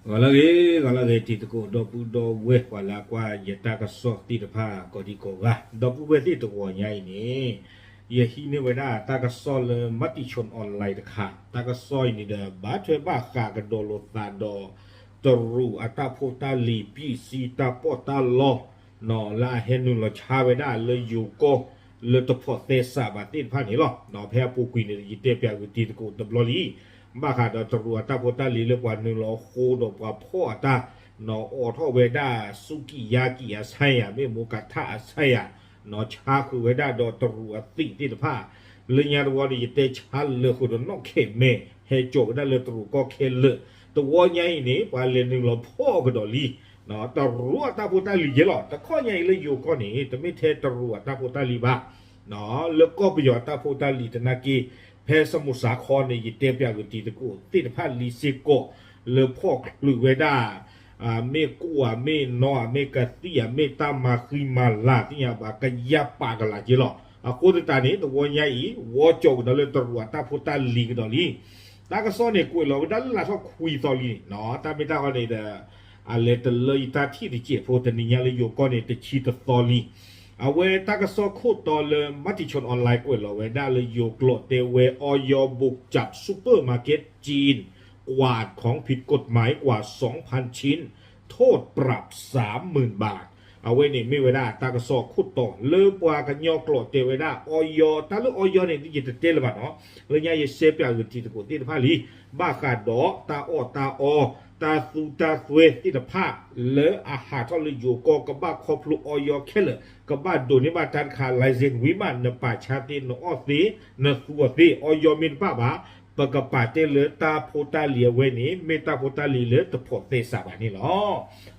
ဂီၤလၢအဂ့ၤ ဂီၤလၢအဂ့ၤ တံၤသကိးဒီပုၢ်ဒီဝဲၢ် ပှၤလၢအကွၢ်ယတၢ်ကစီၣ်သ့ၣ်တဖၣ် ကိးဒံကိးဂၤ ဒီပုၢ်ဝဲၢ်သ့ၣ် တဂီၤညါအံၤန့ၣ် ယဟံးန့ၢ်ဝဲဒၣ်တၢ်ကစီၣ်လၢ Matichon Online တခါ, တၢ်ကစီၣ်အံၤန့ၣ်ဒီး ဘၣ်ထွဲဘၣ်ဃးကဒီးလိာ်သးဒီး တရူးအတၢ်ဖိတၢ်လံၤ ပံးစံတၢ်ပီးတၢ်လီ လၢအဟဲနုာ်လီၤဆါဝဲဒၣ်လၢယိၤကီၢ် လၢတဖိးသဲစးဘၣ်သ့ၣ်တဖၣ်န့ၣ်လီၤ. ဖဲအပူၤကွံာ်န့ၣ် ယတဲပၠးဂုာ်တံၤသကိးတဘျီလံ ဘၣ်ဃးဒီးတရူးအတၢ်ဖိတၢ်လံၤလၢပှၤနုာ်လီၤဃိဒီးပှၤဖီၣ်အတၢ် အိးထီၣ်ဝဲဒၣ် စူးကံၣ်ယါကံၣ်အဆၢယၤ မ့ၢ်မူကထၣ်အဆၢယၤ ဆါဃုာ်ဝဲဒၣ်ဒီးတရူးအသံးသ့ၣ်တဖၣ် လၢညါတဝီန့ၣ် ယတဲဆါလၢာ်ဃုာ်ဒီးနီၣ်ခဲးမဲာ် ဟဲစိာ်ဝဲဒၣ်လၢတရူးကီၢ်ခဲလၢာ် တဝီညါအံၤန့ၣ် ပှၤလဲၤနုာ်လီၤဖီၣ်ကဒီးလံ တရူးအတၢ်ဖိတၢ်လံၤကဲလီၤ. တခီညါအံၤလၢယိၤကီၢ်န့ၣ် တမ့ၢ်ထဲတရူးအတၢ်ဖိတၢ်လံၤဘၣ် လၢကီၢ်ပယီၤအတၢ်ဖိတၢ်လံၤသနာ်က့ ဖဲစမူးစးခီန့ၣ် ယတဲပၠးဂုာ်တံၤသကိးသ့ၣ်တဖၣ်လံစ့ၢ်ကီး လၢဖီၣ်ချုးဝဲဒၣ် မ့ၢ်ကိၣ်ဧါ မ့ၢ်နီၢ်ဧါ မ့ၢ်ကသံၣ်ဧါ မ့ၢ်တၢ်မၤဃံမၤလၤသ့ၣ်ညါဘၣ် ကယၢ်ပာ်ကလာ်ကဲလီၤ. အဃိသတးန့ၣ် တဝီညါအံၤ ဝီစိာ်ကဒီးလၢတရူးအတၢ်ဖိတၢ်လံၤကဒီးလံ တၢ်ကစီၣ်န့ၣ် ကွဲးလီၤဝဲဒၣ်လၢလါထီၣ်ခွံသီလံန့ၣ် တၢ်မ့ၢ်တၢ်ဂီၤန့ၣ်ဒီး အလဲၤတလၢယတၢ်ထံၣ်တစဲးဖိ တနံၤညါလၢယိၤကီၢ်န့ၣ် တဆံတသီလံ အဝဲတၢ်ကစီၣ်ခိၣ်တီလၢ Matichon Online ကွဲးလီၤဝဲဒၣ်လၢယိၤကျိာ်တဲဝဲ ออย บุกจับ supermarket จีน กวาดของผิดกฎหมายกว่าสองพันชิ้น โทษปรับสามหมื่นบาท အဝဲန့ၣ်မ့ၢ်ဝဲဒၣ်တၢ်ကစီၣ်ခိၣ်တီ လၢပှၤကညီကျိာ်တဲဝဲဒၣ် ออย တၢ်လၢ ออย န့ၣ် ယတတဲလၢၤဘၣ်နီၤ လၢညါယတဲပၠးဂုာ်တံၤသကိးသ့ၣ်တဖၣ်လံ ဘၣ်ဃးဒီးတၢ်အီၣ်တၢ်အီ တၢ်သူတၢ်သွဲသ့ၣ်တဖၣ် လၢအဟးထီၣ်လၢယိၤကီၢ် ကဘၣ်ခီဖျိ ออย ခဲလၢာ် ကဘၣ်ဒိးန့ၢ်ဘၣ်တၢ်တခါ license ဝံၤမး နပာ်ဆါသ့ နအီၣ်သ့ နသူအီၤသ့ ออย မ့ၢ်တဘၣ်ဘၣ် ပကပာ်တဲလၢတၢ်ဖိတၢ်လံၤအဝဲန့ၣ် မ့ၢ်တၢ်ဖိတၢ်လံၤလၢတဖိးသဲစးဘၣ်န့ၣ်လီၤ.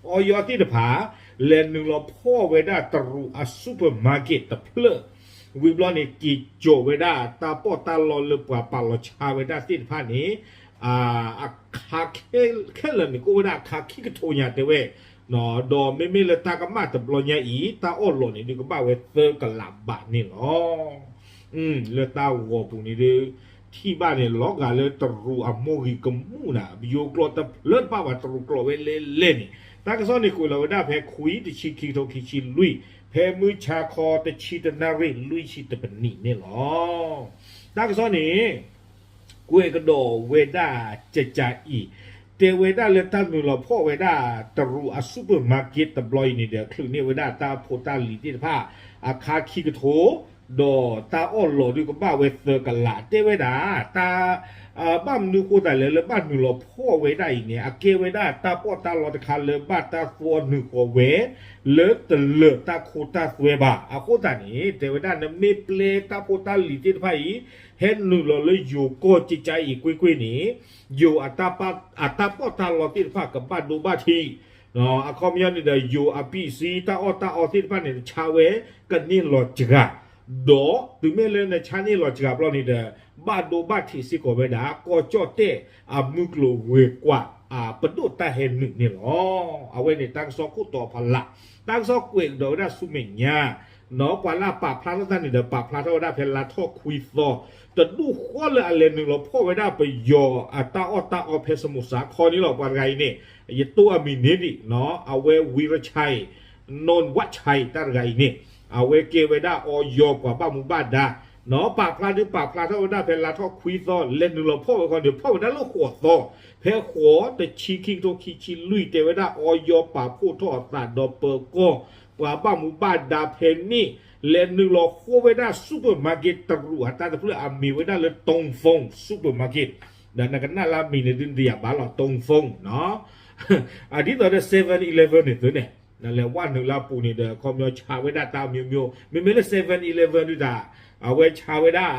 အီယီၤသ့ၣ်တဖၣ် လဲၤနုာ်လီၤဖီၣ်ဝဲဒၣ်တရူးအ supermarket တဖျၢၣ် ဝံၤဘျီန့ၣ် က့ၤစိာ်ဝဲဒၣ်တၢ်ပီးတၢ်လီလၢပှၤပာ်လီၤဆါဝဲဒၣ်သ့ၣ်တဖၣ်န့ၣ် အခါခဲလၢာ်န့ၣ် ကအိၣ်ဝဲဒၣ်အခါခံကထိညါတဲဝဲ ဒီးမ့မ့ၢ်လၢတၢ်ကမၣ်တဘျီညါအံၤ တၢ်အီၣ်လီးန့ၣ်ဒုးကဘၣ်ဝဲသၢကလးဘးန့ၣ်လီၤ. လၢတၢ်ဂီၤပူၤန့ၣ်ဒုး ထံၣ်ဘၣ်န့ၣ် လီၤဂာ်လၢတရူးအမိၢ်ဂံၢ်ကမူၣ်နၤ ယိၤကျိာ်တဖျၢၣ်တဘၣ်ဘၣ် တရူးကျိာ်ဝဲလဲၣ်လဲၣ်န့ၣ် တၢ်ကစီၣ်န့ၣ်ကွဲးလီၤဝဲဒၣ်ဖဲခွံ တဆံခံကထိခံဆံလွံၢ် ဖဲမုၢ်ဆါခီတဆံတနၣ်ရံၣ်လွံၢ်ဆံတပနံးန့ၣ်လီၤ. တၢ်ကစီၣ်န့ၣ် ကွဲးကဒီးဝဲဒၣ်ကကးအံၤ တဲဝဲဒၣ်လၢတၢ်နုာ်လီၤဖီၣ်ဝဲဒၣ်တရူးအ supermarket တဘျီအံၤန့ၣ်ဒီး ချုးန့ၢ်ဝဲဒၣ်တၢ်ဖိတၢ်လံၤသ့ၣ်တဖၣ် အခါခံကထိ ဒီးတၢ်အီၣ်လီးဒုးကဘၣ်ဝဲသၢကလး တဲဝဲဒၣ် တၢ် ဘၣ်မနုၤဃိသတးလဲၣ် လၢဘၣ်နုာ်လီၤဖီၣ်ဝဲဒၣ်အံၤန့ၣ် အကဲဝဲဒၣ်တၢ်ပီးတၢ်လီတခါလၢဘၣ်တၢ်သွီနုာ်ဃီၤဝဲ လၢတလၢာ်တၢ်ခိတၢ်သွဲဘၣ်. အဃိသတးန့ၣ် တဲဝဲဒၣ်နမ့ၢ်ပျဲတၢ်ဖိတၢ်လံၤသ့ၣ်တဖၣ်အံၤ ဟဲနုာ်လီၤလၢယိၤကီၢ်ကကးအံၤကွ့ၢ်ကွ့ၢ်န့ၣ် ယိၤအတၢ်ပီးတၢ်လီသ့ၣ်တဖၣ်ကဘၣ်ဒိဘၣ်ထံး အခီပညီန့ၣ်ဒီး ယိၤအပံးစံ တၢ်အီၣ်တၢ်အီသ့ၣ်တဖၣ်န့ၣ် နဆါဝဲကန့ၢ်လီၤစှၤ ဒီးတုၤမ့ၢ်လၢနဆါန့ၢ်လီၤစှၤဘျီန့ၣ်ဒီး ဘၣ်ဒိဘၣ်ထံးစ့ၢ်ကီးဝဲဒၣ် ကီၢ်ကၠီၣ်တဲၣ်အမုၢ်ကျိၤဝဲၤကွာ် အပဒိၣ်တၢ်ဟဲနုာ်န့ၣ်လီၤ. အဝဲန့ၣ်တၢ်ကစီၣ်ခိၣ်တီဖးလၢ် တၢ်ကစီၣ်ကွဲးကဒီးဝဲဒၣ်ဆူမဲာ်ညါ ပှၤလၢအပာ်ဖျါထီၣ်တၢ်န့ၣ်ဒီး ပာ်ဖျါထီၣ်ဝဲဒၣ်ဖဲလါထီၣ်ခွံသီ တဒူၣ်ဃီလၢအလဲၤနုာ်လီၤဖီၣ်ဝဲဒၣ်ပယီၤအတၢ်အီၣ်တၢ်အီဖဲစမူးစးခီန့ၣ်လီၤ. ပှၤတဂၤအံၤန့ၣ် ယတိၢ်အမံၤန့ၣ်ဒံး အဝဲ ဝံရခၢၣ် နီၢ်ဝၣ်ခၢၣ် တၢ်တဂၤအံၤန့ၣ် အဝဲကဲဝဲဒၣ်အီယီၤပှၤဘၣ်မူဘၣ်ဒါ ပာ်ဖျါဒုးပာ်ဖျါထီၣ်ဝဲဒၣ်ဖဲလါထီၣ်ခွံသီ လဲၤနုာ်လီၤဖီၣ်ဝဲခီန့ၣ် ဖီၣ်ဝဲဒၣ်လၢဃိးသီ ဖဲဃိးတဆံခံကထိခံဆံလွံၢ် တဲဝဲဒၣ်အီယီၤပာ်ဖှိၣ်ထီၣ်အသးဒီးပၢၤကီၢ် ပှၤဘၣ်မူဘၣ်ဒါဖဲန့ၣ် လဲၤနုာ်လီၤဃိဝဲဒၣ် supermarket တရူးအတၢ်တဖျၢၣ်အမံၤဝဲဒၣ်လၢ တုံဖုန်း supermarket ဒီးနကနၣ်လၢအမံၤန့ၣ်ဒုးနတယာ်ဘၣ်လီၤ တုံဖုန်း အဒ်သိးဒီး seven eleven န့ၣ်သုန့ၣ် နလဲၤဝဲနုာ်လၢအပူၤန့ၣ်ဒီး ခီပညီဆါဝဲဒၣ်တၢ်မျိုးမျိုး မ့မ့ၢ်လၢ seven eleven ဒုးတၢ် အဝဲဆါဝဲဒၣ်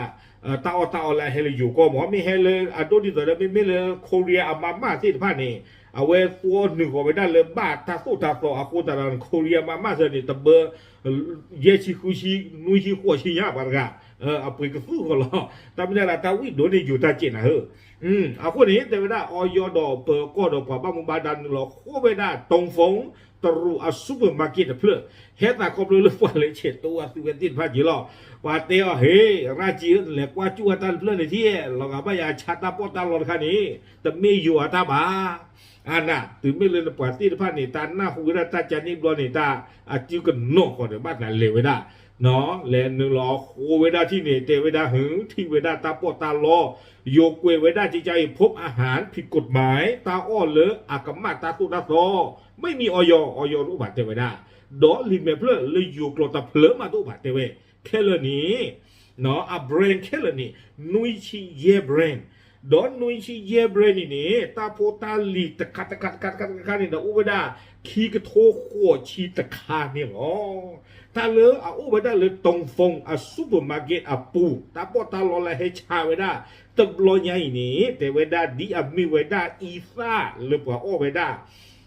တၢ်အီၣ်တၢ်အီလၢအဟဲလၢယိၤကီၢ်မ့ၢ် မ့ၢ်ဟဲလၢအဒိဒ်သိးဒီး မ့မ့ၢ်လၢ Korea အမါမၢ်သ့ၣ်တဖၣ်န့ၣ် အဝဲသွီနုာ်ဃီၤဝဲဒၣ်လၢဘၣ်တၢ်သိၣ်တၢ်သီအဃိသတးဒီး Korea မါမၢ်သ့ၣ်န့ၣ် တဘၢ ယဲၢ်ဆံဃုဆံ နွံဆံဃိးဆံညါပှၤတဂၤ အပှ့ၤကသူၣ်ဃီလီၤ တၢ်မ့ၢ်ဒၣ်လၢတၢ်ဝံၣ်ဒိၣ်န့ၢ်ယိၤတၢ်စဲးနၤဧၢ အဃိန့ၣ် တဲဝဲဒၣ်အီယီၤဒီးပၢၤကီၢ်ဒီးပှၤဘၣ်မူဘၣ်ဒါနုာ်လီၤဃိဝဲဒၣ် တုံဖုန်း တရူးအ supermarket တဖျၢၣ် ဟဲသးခီဖျိလၢပှၤလဲၤဆဲးတိအသုဝဲသ့ၣ်တဖၣ်က့ၤလီၤ. ပှၤတဲအီၤ ဟ့ၣ် ရၢ်က့ၤဧၢ နလဲၤကွၢ်ကၠူၣ်ဝဲတၢ်တဖျၢၣ်န့ၣ်ထံၣ် လီၤဂာ်ဘၣ်ယၤဆါတၢ်ပီးတၢ်လီတခါန့ၣ် တမ့ၢ်ယိၤအတၢ်ဘၣ်. အနၢ် တုၤမ့ၢ်လၢနပှၤသ့ၣ်တဖၣ်န့ၣ် တၢ်နၢ်ဟူဝဲဒၣ်တၢ်ကန့ၣ်ဘျီန့ၣ် တၢ်အစုကနိးဃီဒီး ဘၣ်သးလဲၤဝဲဒၣ် လဲၤနုာ်လီၤဃိဝဲဒၣ်ထံၣ်န့ၣ် တဲဝဲဒၣ် ဟု ထံၣ်ဝဲဒၣ်တၢ်ပီးတၢ်လီ ယိၤကွဲးဝဲဒၣ်ကကါအံၤ พบอาหารผิดกฎหมาย တၢ်အီၣ်လၢအကမၣ်တၢ်သိၣ်တၢ်သီ မ့ၢ်မံၤအီၤယီၤ အီၤယီၤတအိၣ်ဘၣ်တဲဝဲဒၣ် ဒီးလံာ်မဲာ်ဖျၢၣ်လၢယိၤကျိာ်တဖျၢၣ်မးတအိၣ်ဘၣ်တဲဝဲ ခဲလၢာ်န့ၣ် အ brand ခဲလၢာ်န့ၣ် နွံဆံယဲၢ် brand ဒီးနွံဆံယဲၢ် brand န့ၣ်န့ၣ် တၢ်ဖိတၢ်လံၤတခါတခါတခါတခါတခါန့ၣ်ဒီး အိၣ်ဝဲဒၣ်ခံကထိဃိးဆံတခါန့ၣ်လီၤ. တၢ်လၢအအိၣ်ဝဲဒၣ်လၢတိၤဖူအ supermarket အပူၤ တၢ်ပီးတၢ်လီလၢဟဲဆါဝဲဒၣ် တဘျီညါအံၤန့ၣ် တဲဝဲဒၣ်ဒ်အမ့ၢ်ဝဲဒၣ်အံသၣ်လၢပှၤအီၣ်ဝဲဒၣ်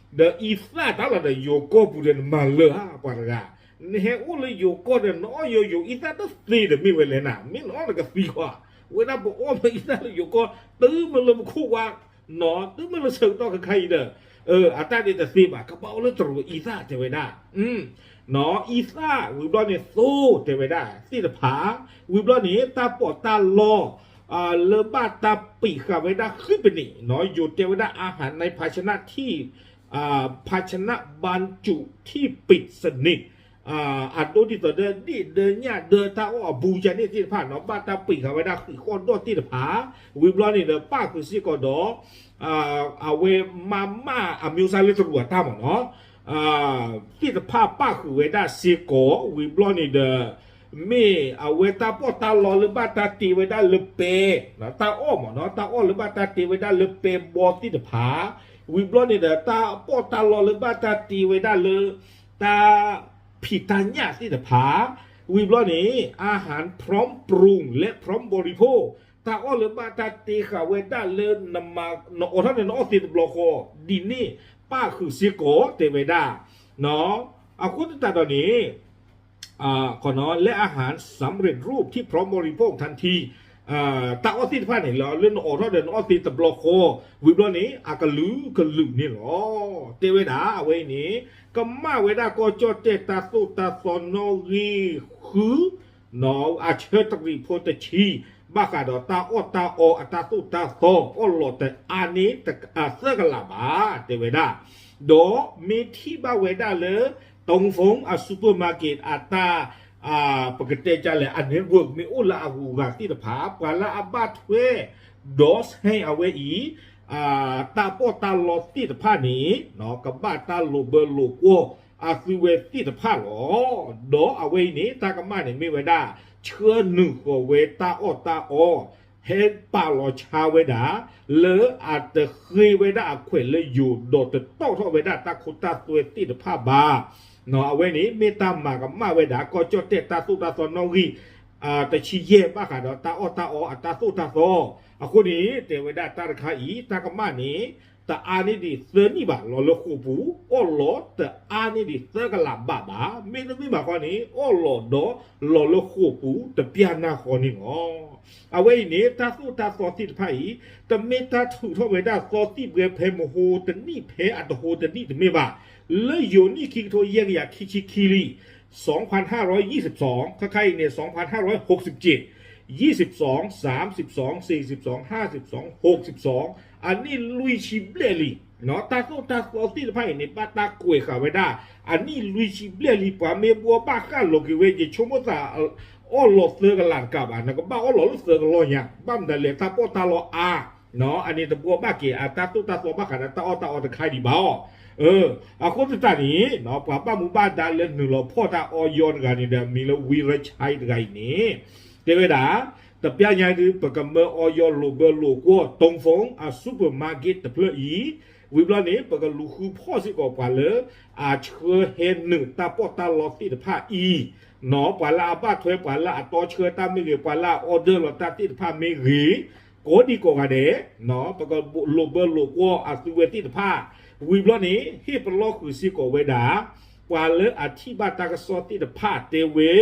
ဒီးအံသၣ်တၢ်လီၤဒီးယိၤကီၢ်ပူၤဒီးနမၤလၢာ်ဧါ ပှၤတဂၤ နဟဲအိၣ်လၢယိၤကီၢ်ဒီး နအီၣ်ယိၤယိၤအံသၣ်တသ့ဒီးမ့ၢ်ဝဲလဲၣ်နၤ မ့ၢ်နအီၣ်နကသံကွၢ် ဝဲဒၣ်ပအီၣ်မ့ၢ်အံသၣ်လၢယိၤကီၢ် တုၤမ့ၢ်လၢပခိၣ်ဝါ နီၤ တုၤမ့ၢ်လၢဆၢကတီၢ်ခဲခါအံၤဒီး အတၢ်ဒ်တသ့ဘၣ် ကဘၣ်အိၣ်လၢတရူးအံသၣ်တဲဝဲဒၣ် နီၤ အံသၣ်ဝံၤဘျီန့ၣ်သိတဲဝဲဒၣ် သ့ၣ်တဖၣ် ဝံၤဘျီန့ၣ် တၢ်ပီးတၢ်လီ လၢဘၣ်တၢ်ပံာ်ဃာ်ဝဲဒၣ်ဃံၣ်ပနံး နီၤ ယိၤတဲဝဲဒၣ် อาหารในภาชนะที่ ภาชนะบรรจุที่ปิดสนิท အဒိဒ်သိးဒီး ဒ့ၣ်ဒၢညၣ်ဒၢတၢ်အီၣ်အဘူးကန့ၣ်သ့ၣ်တဖၣ်နီၤ ဘၣ်တၢ်ပံာ်ဃာ်ဝဲဒၣ်ဃံးဃီၣ်ဒီၣ်သ့ၣ်တဖၣ် ဝံၤဘျီန့ၣ်ဒီး ပၣ်ဃုာ်စ့ၢ်ကီးဒီး အဝဲမၤမၣ်အမျိုးစားလၢတရူးအတၢ်မ့ၢ်နီၤ သ့ၣ်တဖၣ်ပၣ်ဃုာ်ဝဲဒၣ်စ့ၢ်ကီး ဝံၤဘျီန့ၣ်ဒီး မ့ၢ်အဝဲတၢ်ပီးတၢ်လီလၢဘၣ်တၢ်တ့ဝဲဒၣ်လၢပဲ တၢ်အီၣ်မ့ၢ်နီၤ တၢ်အီၣ်လၢဘၣ်တၢ်တ့ဝဲဒၣ်လၢပဲဘီသ့ၣ်တဖၣ် ဝံၤဘျီန့ၣ်ဒီး တၢ်ပီးတၢ်လီလၢဘၣ်တၢ်တ့ဝဲဒၣ်လၢ တၢ်ဖံးတၢ်ညၣ်သ့ၣ်တဖၣ် ဝံၤဘျီန့ၣ် อาหารพร้อมปรุงและพร้อมบริโภค တၢ်အီၣ်လၢဘၣ်တၢ်တ့ဃာ်ဝဲဒၣ်လၢ နအိးထီၣ်န့ၣ် နအီၣ်သ့တဘျီဃီ ဒ်န့ၣ် ပၣ်ဃုာ်စ့ၢ်ကီးတဲဝဲဒၣ် အဃိသတးဒီးန့ၣ် ขอเนาะและอาหารสำเร็จรูปที่พร้อมบริโภคทันที တၢ်အီၣ်သ့ၣ်တဖၣ်န့ၣ်လီၤ လၢနအိးထီၣ်ဒီးနအီၣ်သ့တဘျီဃီ ဝံၤဘျီန့ၣ် အကလုာ်ကလုာ်န့ၣ်လီၤ တဲဝဲဒၣ်အဝဲအံၤန့ၣ် ကမၣ်ဝဲဒၣ်ကီၢ်ကၠီၣ်တဲၣ်တၢ်သိၣ်တၢ်သီနီၣ်ဂံၢ်ဃု အဆၢတရံးဖိတဆံ ဘၣ်ဃးဒီးတၢ်အီၣ်တၢ်အီအတၢ်သိၣ်တၢ်သီ အီၣ်လီၤတအါန့ၢ်သၢကလးဘၣ် တဲဝဲဒၣ် ဒီးမ့ၢ်ထံၣ်ဘၣ်ဝဲဒၣ်လၢ တုံဖုံအ supermarket အတၢ် ပကတဲကလဲၣ် အ network မ့ၢ်အိၣ်လၢအဂုၤအဂၤသ့ၣ်တဖၣ် ပှၤလၢအဘၣ်ထွဲ ဒီးဆဲးအဝဲအံၤ တၢ်ပီးတၢ်လီသ့ၣ်တဖၣ်န့ၣ် ကဘၣ်တၢ်လိာ်ဘၢလိာ်ကွီၢ်အသုဝဲသ့ၣ်တဖၣ်လီၤ. ဒီးအဝဲအံၤန့ၣ် တၢ်ကမၣ်န့ၣ်မ့ၢ်ဝဲဒၣ် ဆှၢနုာ်ဃီၤဝဲတၢ်အီၣ်တၢ်အီ ဟဲပာ်လီၤဆါဝဲဒၣ် လၢအတဃ့ဝဲဒၣ်အခွဲးလၢယိၤ ဒီးတတီၣ်ထီၣ်ဝဲဒၣ်တၢ်ခိတၢ်သွဲသ့ၣ်တဖၣ်ဘၣ် အဝဲန့ၣ် မ့ၢ်တၢ်မၤကမၣ်ဝဲဒၣ် ကီၢ်ကၠီၣ်တဲၣ်တၢ်သိၣ်တၢ်သီနီၣ်ဂံၢ် တဆံယဲၢ် ဘၣ်ဃးဒီးတၢ်အီၣ်တၢ်အီအတၢ်သိၣ်တၢ်သီ အဃိန့ၣ် တဲဝဲဒၣ်တၢ်တခါအံၤ တၢ်ကမၣ်န့ၣ် တအါန့ၢ်ဒံးသၢနံၣ်ဘၣ် လီၤလၢဃိာ်ပူၤ အီၣ်လီၤတအါန့ၢ်ဒံးသၢကလးဘၣ်ဘၣ် မ့တမ့ၢ်ဘၣ်ဃီန့ၣ် အီၣ်လီၤဒီးလီၤလၢဃိာ်ပူၤတပျၢ်နၢ်ဃီန့ၣ်လီၤ. အဝဲအံၤန့ၣ် တၢ်သိၣ်တၢ်သီသ့ၣ်တဖၣ်အံၤ တမ့ၢ်တၢ်ထုးထီၣ်ဝဲဒၣ်သီသံၣ်ဘှဲဖဲမဟိတနံၣ်ဖဲအတဟိတနံၣ်တမ့ၢ်ဘၣ် လၢယိၤနံၣ်ခံကထိယဲၢ်ကယၤခံဆံခံလံ สองพันห้าร้อยยี่สิบสอง ခဲခါအံၤန့ၣ် สองพันห้าร้อยหกสิบเจ็ด ยี่สิบสอง สามสิบสอง สี่สิบสอง ห้าสิบสอง หกสิบสอง အနံၣ်လွံၢ်ဆံဘျဲၣ်လံ တၢ်သိၣ်တၢ်သီသ့ၣ်တဖၣ်အံၤန့ၣ် ဘၣ်တၢ်ကွဲးဃာ်ဝဲဒၣ် အနံၣ်လွံၢ်ဆံဘျဲၣ်လံ ပှၤမ့ၢ်ဘှီဘၣ်ဃးလိာ်က့ၤဝဲ ယဆိကမိၣ်သး အီၣ်လီၤသၢကလးတကးဘၣ် နကဘၣ်အီၣ်လီၤလၢသၢကလီၢ်ညါ ဘၣ်မနုၤလဲၣ် တၢ်ပီးတၢ်လီအါ အန့ၣ်တဘှီဘၣ်က့ၤ အတၢ်သိၣ်တၢ်သီဘၣ်ဃးဒီးတၢ်အီၣ်တၢ်အီတခါဒံးဘၣ်အီၤ အဃိသတးန့ၣ် ပှၤဘၣ်မူဘၣ်ဒါလၢနုာ်လီၤဖီၣ်တၢ်အီယီတဂၤန့ၣ်ဒီး မံၤလၢ ဝံရချိုင် တဂၤအံၤန့ၣ် တဲဝဲဒၣ် တပျၢ်ညါဒုး ပကမၢအီယီလိာ်ဘၢလိာ်ကွီၢ် တုံဖုံအ supermarket တဖျၢၣ်အံၤ ဝံၤဘျီန့ၣ် ပကလူၤဃုဖီၣ်စ့ၢ်ကီးပှၤလၢ အဆှၢဟဲနုာ်တၢ်ပီးတၢ်လီသ့ၣ်တဖၣ်အံၤ နီၤ ပှၤလၢအဘၣ်ထွဲ ပှၤလၢအတီဆှၢတၢ်မ့ၢ်ဂ့ၤ ပှၤလၢအ order လီၤတၢ်သ့ၣ်တဖၣ်မ့ၢ်ဂ့ၤ ကိးဒံကိးဂၤဒဲး ပကလိာ်ဘၢလိာ်ကွီၢ်အသုဝဲသ့ၣ်တဖၣ် ဝံၤဘျီန့ၣ် ဟ့ၣ်ပလီၢ်ဃုာ်စ့ၢ်ကီးဝဲဒၣ် ပှၤလၢအထံၣ်ဘၣ်တၢ်ကစီၣ်သ့ၣ်တဖၣ်တဲဝဲ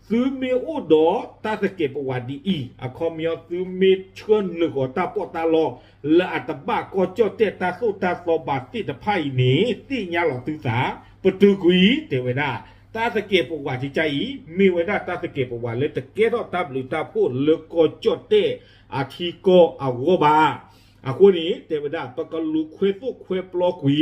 သုမ့ၢ်အိၣ်ဒီးတၢ်သကဲးပဝးဒ်အံၤ, အခီပညီသုမ့ၢ်ဆှၢနုာ်ဃီၤတၢ်ပီးတၢ်လီ လၢအတဘၣ်ကီၢ်ကၠီၣ်တဲၣ်တၢ်သိၣ်တၢ်သီဘၣ်သ့ၣ်တဖၣ်အံၤန့ၣ် သ့ၣ်ညါလီၤသုသး, ပတုာ်ကွံာ် တဲဝဲဒၣ်, တၢ်သကဲးပဝးကကါအံၤ မ့ၢ်ဝဲဒၣ်တၢ်သကဲးပဝးလၢတကဲထီၣ်တၢ်ဘျုးတၢ်ဖှိၣ်လၢကီၢ်ကၠီၣ်တဲၣ်အထံကီၢ်အဂီၢ်ဘၣ်. အဃိန့ၣ် တဲဝဲဒၣ် ပကလူၤခွဲသိၣ်ခွဲပျီ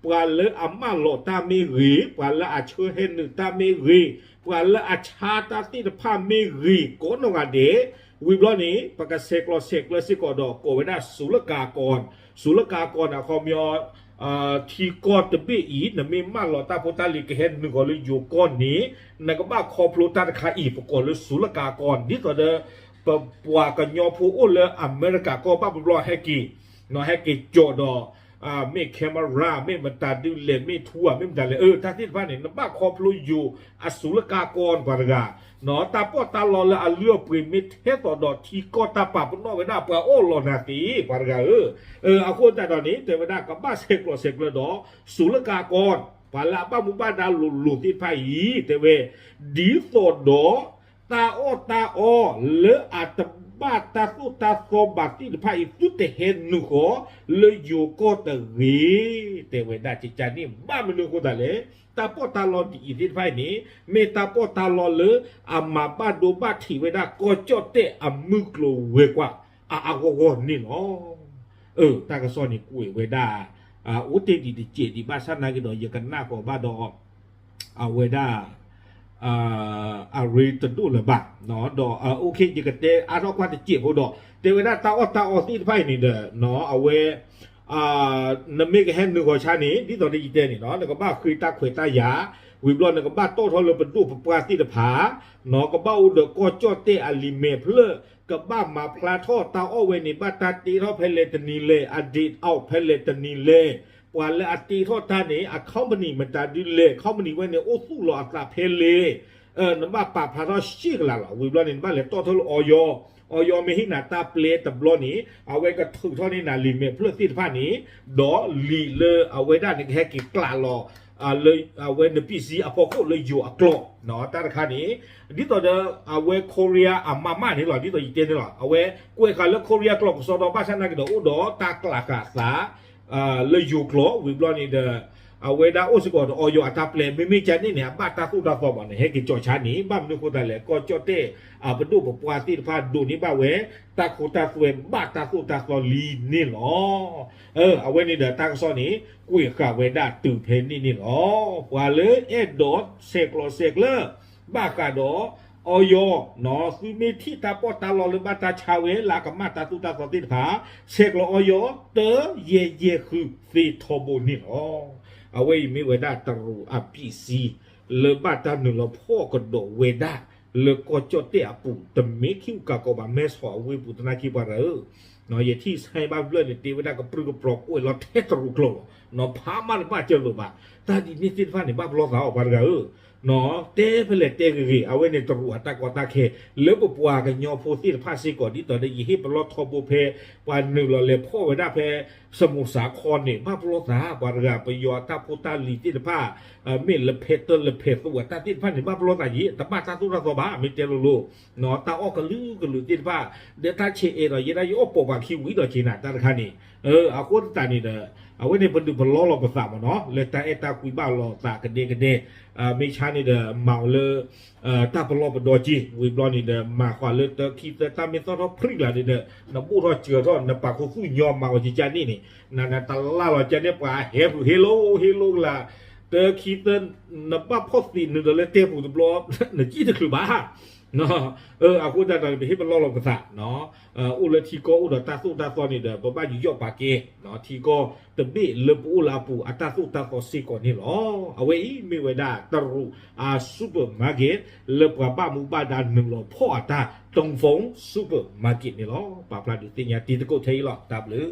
ကွံာ် ပှၤလၢအမၢလီၤတၢ်မ့ၢ်ဂ့ၤ, ပှၤလၢအဆှၢဟဲနုာ်တၢ်မ့ၢ်ဂ့ၤ, ပှၤလၢအဆါတၢ်သ့ၣ်တဖၣ်မ့ၢ်ဂ့ၤ ကိးနီၢ်ဂၤဒဲး, ဝံၤဘျီန့ၣ် ပကဆဲးကျိးဆဲးကျၢစ့ၢ်ကီးဒီး ကိးဝဲဒၣ် စူၤလကၤကီၢ်, စူၤလကၤကီၢ်န့ၣ် အခီပညီ ထံကီၢ်တဘ့ၣ်အံၤ နမ့ၢ်မၢလီၤတၢ်ဖိတၢ်လံၤကဟဲနုာ်ဃီၤလၢယိၤကီၢ်န့ၣ် နကဘၣ်ခီဖျိတၢ်တခါအံၤ ပကိးလၢစူၤလကၤကီၢ်, ဒ်သိးဒီး ပပှၤကညီဖိအိၣ်လၢအမဲရကၤကီၢ်ဘၣ်ဘျီဘျီဟဲက့ၤ, ဟဲက့ၤကၠီၤဒီး မ့ၢ် camera မ့ၢ်မတၤဒုလဲၣ် မ့ၢ်ထူဧါ မ့ၢ်မတၤလဲၣ် အၢ တၢ်သ့ၣ်တဖၣ်န့ၣ် နဘၣ်ခီဖျိယိၤအစူၤလကၤကီၢ်ပှၤတဂၤ, တၢ်ပီးတၢ်လီလၢအလုၢ်အပှ့ၤမ့ၢ်ထဲသိးဒီးထံကီၢ်တၢ်ပာ်ပနီၣ်ဝဲဒၣ်ပှၤအိၣ်လီၤနၤသ့ ပှၤတဂၤဧၢ, အဃိသတးဒီးန့ၣ် တဲဝဲဒၣ်ကဘၣ်ဆဲးကျိးဆဲးကျၢဒီး စူၤလကၤကီၢ်, ပှၤလၢအဘၣ်မူဘၣ်ဒါလိၤလိၤသ့ၣ်တဖၣ်အံၤ တဲဝဲ ဒ်သိးဒီး တၢ်အီၣ်တၢ်အီလၢအတဘၣ်တၢ်သိၣ်တၢ်သီဘၣ်သ့ၣ်တဖၣ်အံၤ သုတဟဲနုာ်ဃီၤလၢယိၤကီၢ်တဂ့ၤ, တဲဝဲဒၣ်ကကါန့ၣ် ဘၣ်မနုၤအဃိသတးလဲၣ်, တၢ်ပီးတၢ်လီဒ်အံၤသ့ၣ်တဖၣ်အံၤန့ၣ် မ့ၢ်တၢ်ပီးတၢ်လီလၢအမၤဘၣ်ဒိဘၣ်ထံးဝဲဒၣ်ကီၢ်ကၠီၣ်တဲၣ်အမုၢ်ကျိၤဝဲၤကွာ်အအါဂီၢ်ဂီၢ်န့ၣ်လီၤ. အၢ တၢ်ကစီၣ်န့ၣ်ကွဲးဝဲဒၣ် အိၣ်တ့ၢ်ဒံးတစဲးဒံးဘၣ်ဆၣ်နာ်က့ဒီး ယကနၣ်ဃီၤဘၣ်ဒီး အဝဲဒၣ် အရ့တဒိၣ်လၢၤဘၣ်, ဒီး OK ယကတဲအါထီၣ်ကွၢ်တစဲးဖိဒီး တဲဝဲဒၣ်တၢ်အီၣ်တၢ်အီသ့ၣ်တဖၣ်အံၤန့ၣ်ဒီး အဝဲ နမ့ၢ်ကဟဲနုာ်ဃီၤဆါန့ၣ် ဒ်သိးဒီးယတဲန့ၣ်လီၤ နကဘၣ်ဃ့တၢ်ခွဲးတၢ်ယာ်, ဝံၤဘျီနကဘၣ်တီၣ်ထီၣ်လၢပဒိၣ်ပပှၢ်သ့ၣ်တဖၣ်, ကဘၣ်အိၣ်ဒီးကီၢ်ကၠီၣ်တဲၣ်အလံာ်မဲာ်ဖျၢၣ်, ကဘၣ်မၤဖျါထီၣ်တၢ်အီၣ်ဝဲန့ၣ် ဘၣ်တၢ်တ့ထီၣ်ဖဲလဲၣ်တနံၤလဲၣ်, အ date out ဖဲလဲၣ်တနံၤလဲၣ်, ပှၤလၢအတ့ထီၣ်တၢ်န့ၣ် အ company မတၤဒုလဲၣ်, company ဝဲန့ၣ်အိၣ်သူၣ်လီၤအသးဖဲလဲၣ်, နဘၣ်ပာ်ဖျါထီၣ်ရှ့ၣ်ကလာ်လီၤ. ဝံၤဘျီန့ၣ် နဘၣ်လဲၤတီၣ်ထီၣ်လၢ အီယီ, အီယီမ့ၢ်ဟ့ၣ်နၤတၢ်ပျဲတဘျီန့ၣ် အဝဲကထုးထီၣ်န့ၢ်နၤလံာ်မဲာ်ဖျၢၣ်သ့ၣ်တဖၣ်န့ၣ်, ဒီးလံာ်လၢအဝဲဒၣ်န့ၣ်ကဟဲက့ၤကျးလီၤ လၢအဝဲနပံးစံအဖီခိၣ်လၢယိၤအကျိာ်, တၢ်တခါန့ၣ် ဒ်သိးဒီး အဝဲ Korea အမးမးန့ၣ်လီၤ ဒ်သိးယတဲန့ၣ်လီၤ အဝဲကွဲးဃာ်လၢ Korea ကျိာ်ကစီဒီ ဘၣ်ဆၣ်နာ်က့ဒီးအိၣ်ဒီးတၢ်ကျးဃာ်သး လၢယိၤကျိာ် ဝံၤဘျီန့ၣ်ဒီး အဝဲဒၣ်အိၣ်စ့ၢ်ကီးဒီးအီယီအတၢ်ပျဲ မ့မ့ၢ်ကန့ၣ်န့ၣ် အဘၣ်တၢ်သိၣ်တၢ်သီမးန့ၣ် ဟဲက့ၤကၠီၣ်ဆါန့ၣ် ဘၣ်မနုၤအဃိသတးလဲၣ် ကီၢ်ကၠီၣ်တဲၣ် အပဒိၣ်ပပှၢ်သ့ၣ်တဖၣ်ဒိးန့ၢ်ဘၣ်ဝဲ တၢ်ခိတၢ်သွဲဘၣ်တၢ်သိၣ်တၢ်သီလံန့ၣ်လီၤ. အဝဲန့ၣ်ဒီးတၢ်ကစီၣ်န့ၣ် ကွဲးဃာ်ဝဲဒၣ်တုၤဖဲန့ၣ်န့ၣ်လီၤ. ပှၤလၢအဲၣ်ဒိးဆဲးကျိးဆဲးကျၢ ဘၣ်ဃးဒီး အီယီ သုမ့ၢ်ထံၣ်တၢ်ပီးတၢ်လီလၢဘၣ်တၢ်ဆါဝဲလၢအကမၣ်တၢ်သိၣ်တၢ်သီသ့ၣ်တဖၣ် ဆဲးကျိးအီယီ တၢယဲၢ်ယဲၢ်ဃုသ့ထီဘိန့ၣ်လီၤ. အဝဲအံၤမ့ၢ်ဝဲဒၣ်တရူးအပံးစံ လၢဘၣ်တၢ်နုာ်လီၤဖီၣ်ကဒီးဝဲဒၣ် လၢကီၢ်ကၠီၣ်တဲၣ်အပူၤ တမ့ၢ်ခံကကီးဘၣ် မဲဆီးအဝ့ၢ်ပူၤသနာ်က့ပှၤတဂၤဧၢ ယထံၣ်ဆဲဘၣ်ဖျၢၣ်န့ၣ် တ့ဝဲဒၣ်ကပြုၢ်ကပြီၤကွဲးလီၤထဲတရူးကျိာ်လီၤ. ဖးမးတဘၣ်ကၢလိာ်ဘၣ်. တၢ်ဒ်န့ၣ်သ့ၣ်တဖၣ်န့ၣ် ဘၣ်ပလီၢ်သးအီၤပှၤတဂၤဧၢ တဲဖဲလဲၣ်တဲဂ့ၤဂ့ၤ အဝဲန့ၣ်တရူးအတၢ်ကီတၢ်ခဲ လၢပပှၤကညီဖိသ့ၣ်တဖၣ်စ့ၢ်ကီး ဒ်သိးဒီးယဟ့ၣ်ပလီၢ်ထီဘိဖဲ ပှၤနုာ်လီၤလဲၤဖီၣ်ဝဲဒၣ်ဖဲ စမူးစးခီန့ၣ် ဘၣ်ပလီၢ်သး ပှၤတဂၤ ပယီၤအတၢ်ဖိတၢ်လံၤသ့ၣ်တဖၣ် မ့ၢ်လၢဖဲတၢၢ်လၢဖဲသိးအတၢ်သ့ၣ်တဖၣ်န့ၣ် ဘၣ်ပလီၢ်သးယံၤ တဘၣ်တၢ်သိၣ်တၢ်သီဘၣ် မ့ၢ်တဲလိၤလိၤ တၢ်အီၣ်ကလုာ်ကလုာ်သ့ၣ်တဖၣ် ဒီးတၢ်ဆဲးအဲးဒီး ယဲဒၣ်ယအီၣ်ပိာ်ပှၤခံဝံၤဒီးက့ၤနၤတၢ်တခါန့ၣ် အဃိသတးန့ၣ်ဒီး အဝဲန့ၣ်ပဒုးပလီၢ်လီၤပသးမ့ၢ်နီၤ လၢတၢ်အဲၣ်တၢ်ကွံဘၣ်လီၤသးကဒဲကဒဲ မ့ၢ်ဆါန့ၣ်ဒီးမၤအီၤလၢ တၢ်ပလီၢ်ပဒီက့ ဝံၤဘျီန့ၣ်ဒီး မၤဃီၤလၢတၢခံသၢတၢ်မ့ၢ်သီၣ်ထီၣ်ဖျံးလၢ်န့ၣ်ဒီး နဘိၣ်ထီၣ်စၢၤထီၣ် နပာ်ခူသူၣ်ညီမၤအီၤကကန့ၣ်န့ၣ် နနတလၢ်လီၤကန့ၣ် ပှၤဟဲဖုးဟ့လိဟ့လိကလၢ် တၢခံသၢ နဘၣ်ဖီၣ်သ့ၣ်နုာ်ဒီးလၢတဲပူၤတဘျီ နကံၣ်တချုးဘၣ် အဃိသတးဒီး ပဟ့ၣ်ပလီၢ်လီၤပသး အိၣ်လၢထံကီၢ်အိၣ်ဒီးတၢ်သိၣ်တၢ်သီန့ၣ်ဒီး ပဘၣ်ယူးယီၣ်ပာ်ကဲ ထံကီၢ်တဘ့ၣ်လၢပအိၣ်လၢအပူၤအတၢ်သိၣ်တၢ်သီစ့ၢ်ကီးန့ၣ်လီၤ. အဝဲအံၤမ့ၢ်ဝဲဒၣ်တရူးအ supermarket လၢပှၤဘၣ်မူဘၣ်ဒါနုာ်လီၤဖီၣ်အတၢ် Dongfang Supermarket န့ၣ်လီၤ. ပာ်ဖျါဒုးသ့ၣ်ညါတံၤသကိးထဲအံၤလီၤ. တၢ်ဘျုး